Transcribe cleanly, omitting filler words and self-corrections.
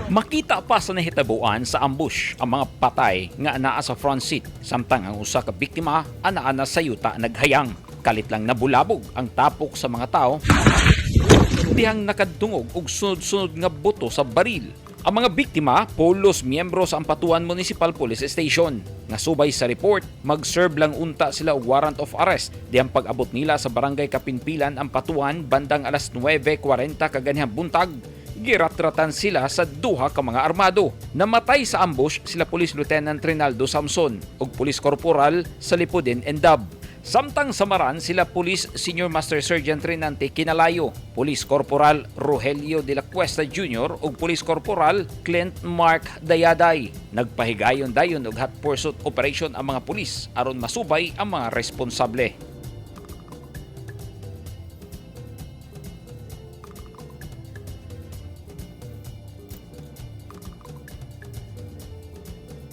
Makita pa sa nahitabuan sa ambush ang mga patay nga anaa sa front seat, samtang ang usa ka biktima anaa na sa yuta naghayang. Kalit lang nabulabog ang tapok sa mga tao dihang nakadungog og sunod-sunod nga buto sa baril. Ang mga biktima, pulos miyembro sa Ampatuan Municipal Police Station. Nga subay sa report, mag-serve lang unta sila og warrant of arrest dihang pag-abot nila sa Barangay Kapinpilan, Ampatuan, bandang alas 9:40 kaganihang buntag, giratratan sila sa duha ka mga armado. Namatay sa ambush sila Police Lieutenant Rinaldo Samson ug Police Corporal Salipudin Endab. Samtang samaran sila Police Senior Master Sergeant Renante Kinalayo, Police Corporal Rogelio de la Cuesta Jr. ug Police Corporal Clint Mark Dayaday. Nagpahigayon dayon og hot pursuit operation ang mga pulis aron masubay ang mga responsable.